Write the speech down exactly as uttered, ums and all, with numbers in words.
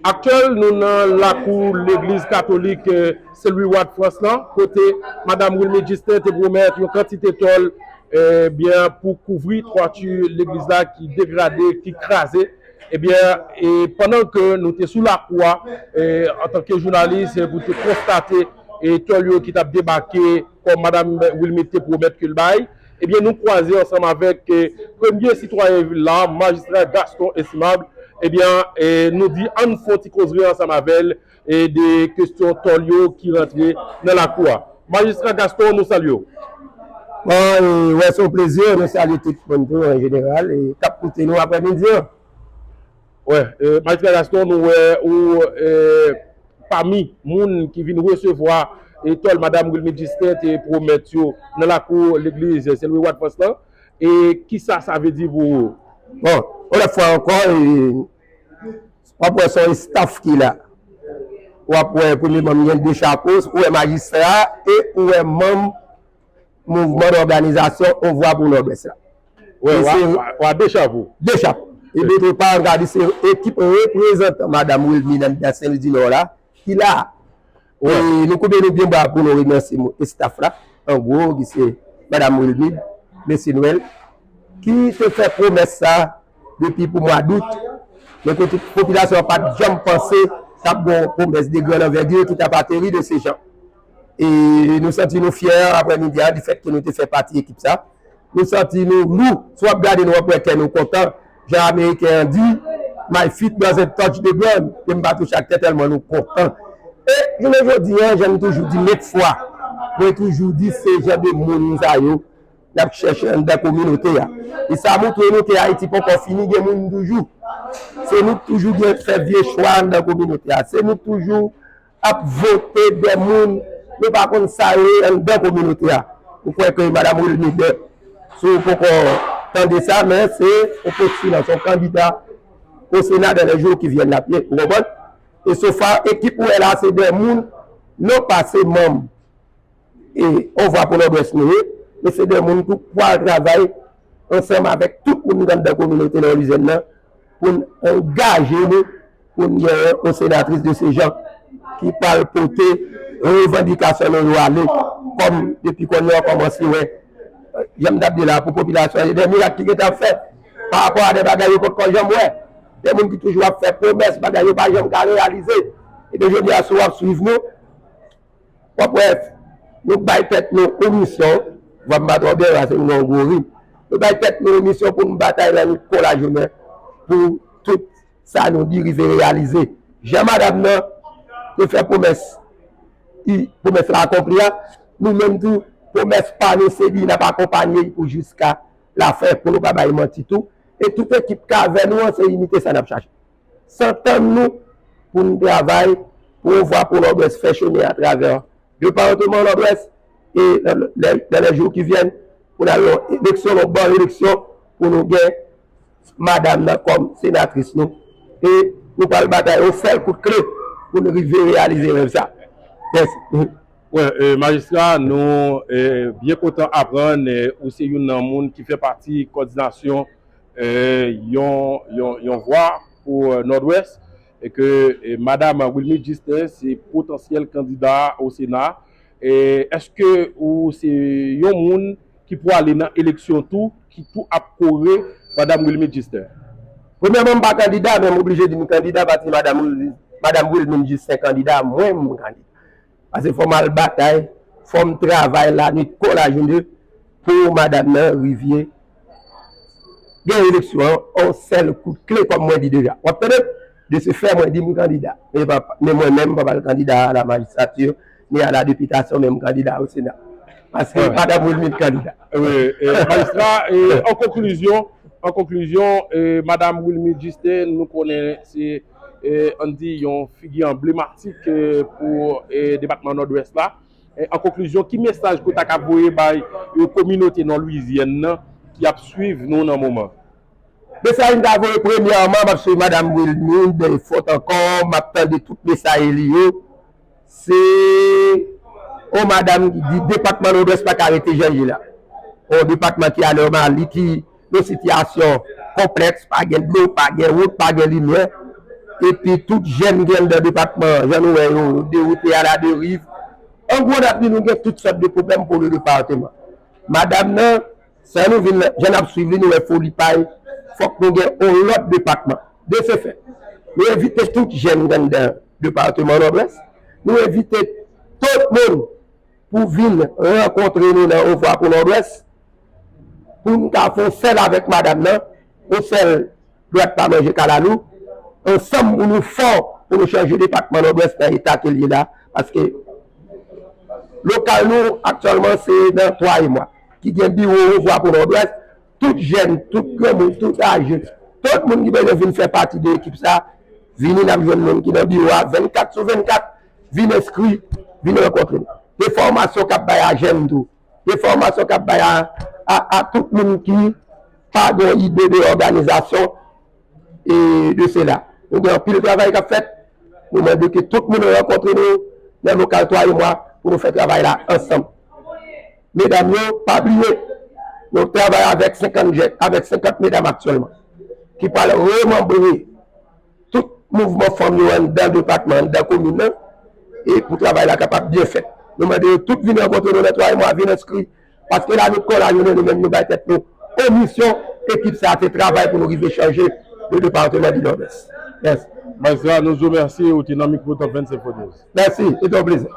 Aktyèl, nou nan lakou legliz katolik eh, Sen Lwi Wad Frans lan, kote Madanm Wilmide Justin te pwomèt yon kantite tòl eh, byen pou kouvri twati legliz la ki degrade, ki kraze. Ebyen, e pandan ke nou te sou lakou a, eh, antanke jounalis, eh, pou te konstate eh, tòl yo ki t ap debake kòm Madanm Wilmide te pwomèt ke l bay, ebyen, nou kwaze ansanm avèk eh, premye sitwayen vil la, Majistra Gaston Estimable, ebyen, eh, nou di ann fè yon ti kozri ansanm avè l eh, de kesyon tòl yo ki rantre nan lakou a. Majistra Gaston, nou salye w. Bon, e, wè, se yon plezi, nou salye tout moun tou an jeneral, e k ap koute nou aprè midi an. Wè, eh, Majistra Gaston, nou wè ou eh, pami moun ki vin resevwa eh, tòl Madanm Wilmide Justin te pwomèt yo nan lakou legliz Sen Lwi Wad Frans lan. E kisa sa vle di pou ou? Bon, yon lòt fwa ankò, e, w ap wè se yon estaf ki la. W ap wè premye manm gen de chapo, ou wè majistra e ou wè manm mouvman dòganizasyon On Vwa pou Nòdwès la. Wè, w a de chapo. De chapo. E dotre pa, gade se ekip reprezantan Madanm Wilmide anndan Sen Lwi di Nò la ki la. E nou koube nou byen bra pou nou remèsye estaf la, an gwo, ki se Madanm Wilmide, Mesye Nwèl, ki te fè pwomès sa depi pou mwa dout, men kote popilasyon an pa t janm panse t ap gen yon pwomès de grann anvègi ki t ap ateri de se jan. E nou santi nou fyè aprè midi a, difèt ke nou te fè pati ekip sa. Nou santi nou lou. Si w ap gade nou, w ap wè kè nou kontan. Jan Ameriken an di, My feet doesn't touch the ground. Pye m pa touche ak tè tèlman nou kontan. E jounen jodi a, jan m toujou di met fwa, mwen toujou di se jan de moun sa yo n ap chèche anndan kominote a. E sa montre nou ke Ayiti poko fini, gen moun toujou. Se nou k toujou gen fè vye chwa anndan kominote a. Se nou k toujou ap vote de moun nou pa konn sa yo ye anndan kominote a. Ou kwè ke Madanm Wilmide, si w poko tande sa, men se yon postilan, se yon kandida o Sena dans les jours qui viennent l ap ye, ou konprann? E so far, ekip ou wè la, se de moun, non pa se manm e On Vwa pou Nòdwès nou ye, men se de moun tou k pral travay ansanm avèk tout moun ki anndan kominote Nò Lizèn nan pou n angaje nou pou n genyen yon senatris de se jan ki pral pote revandikasyon nou yo ale kòm depi kounye a w kòmanse wè jan m t ap di la pou popilasyon an, gen de mirak ki gentan ap fèt pa rapò a de bagay yo potko janm wè, de moun ki toujou ap fè pwomès, bagay yo pa janm ka reyalize. Ebyen jodi a si w ap swiv nou, w ap wè nou bay tèt nou yon misyon, vwa m pa twò byen, pase m gen yon gwo rim. Nou bay tèt nou yon misyon pou n batay lannwit kou lajounen pou tout sa nou di rive reyalize. Jan madanm nan te fè pwomès, pwomès la akonpli a, nou menm tou, pwomès pa nou se di n ap akonpanye l pou jiska lafen, pou nou pa bay manti tou. E tout ekip k avè nou an, se inite sa n ap chache. Santann nou pou n travay pou On Vwa pou Nòdwès fè chemen atravè depatman Nòdwès e nan lè jou ki vyen pou n al yon eleksyon, yon bon eleksyon pou nou gen madanm nan kòm senatris nou. E nou pral batay yon sèl kout kle pou n rive reyalize rèv sa. Mèsi. Wi, majistra, nou byen kontan aprann ou se youn nan moun ki fè pati kòdinasyon yon vwa pou Nòdwès e ke madanm Wilmide Justin se potansyèl kandida o Sena. Èske ou se yon moun ki pou ale nan eleksyon tou, ki tou ap kore madanm Wilmide Justin? Premyèman, m pa kandida, men m oblije di m kandida, pati madanm Wilmide Justin kandida, mwen m kandida. Pase fò m al batay, fò m travay lannwit kou lajounen pou madanm nan rive gen eleksyon an yon sèl kout kle kòm mwen di deja. W ap tande? De se fè mwen di m kandida. Men mwen menm m p ap al kandida a la majistrati, ni a la depitasyon, men m kandida o Sena. Paske madanm Wilmide kandida. Majistra, an konklizyon, an konklizyon, madanm Wilmide Justin, nou konnen se ann di yon figi anblematik pou depatman Nòdwès la. An konklizyon, ki mesaj ke w ta ka voye bay kominote Nò Lwizyèn nan ki ap swiv nou nan moman? Mesaj m ta voye, premyèman, m ap swiv madanm Wilmide fòt ankò, m ap tande tout mesaj li yo. Se yon madanm ki di depatman Nòdwès pa ka rete jan l ye la. Yon depatman ki anòmal, li ki nan sitiyasyon konplèks, pa gen dlo, pa gen wout, pa gen limyè. Epi tout jèn ki anndan depatman an, jan nou wè yo, yo dewoute aladeriv. An gwo, n ap di nou gen tout sòt de pwoblèm pou le depatman. Madanm nan, sa nou vin, jan n ap swiv li, nou wè foli pay, fòk nou gen yon lòt depatman. De se fè, nou envite tout jèn ki anndan depatman Nòdwès, nou envite tout moun pou vin rankontre nou nan Yon Vwa pou Nòdwès, pou n ka fè yon sèl avèk madanm nan, yon sèl dwèt pa manje kalalou, ansanm pou nou fò, pou nou chanje depatman Nòdwès nan eta ke l ye la, paske lokal nou aktyèlman se nan Twa Emwa, ki gen biwo Yon Vwa pou Nòdwès, tout jèn, tout granmoun, tout aje, tout moun ki bezwen vin fè pati de ekip sa, vini, n ap jwenn moun ki nan biwo a vennkat sou vennkat, vin enskri, vin rankontre nou. Gen fòmasyon k ap bay a jèn tou. Gen fòmasyon k ap bay a, a, a tout moun ki pa gen ide de òganizasyon e de sela. Nou gen anpil travay k ap fèt. Nou mande ke tout moun rankontre nou nan lokal Twa Emwa pou nou fè travay la ansanm. Medam yo, pa bliye, nou travay avèk senkant jèn, avèk senkant medam aktyèlman, ki pral remanbre tout mouvman fanm yo anndan depatman, anndan komin nan, e pou travay la kapab byen fèt. Nou mande yo tout vin rankontre nou nan Twa Emwa, vin enskri, paske la nou t kon la jounen, nou menm nou bay tèt nou komisyon, ekip sa a te travay pou nou rive chanje le depatman di Nòdwès. Mèsi. Majistra, nou di w mèsi, ou te nan mikwo Top vennsenk Fò News. Mèsi, se te yon plezi.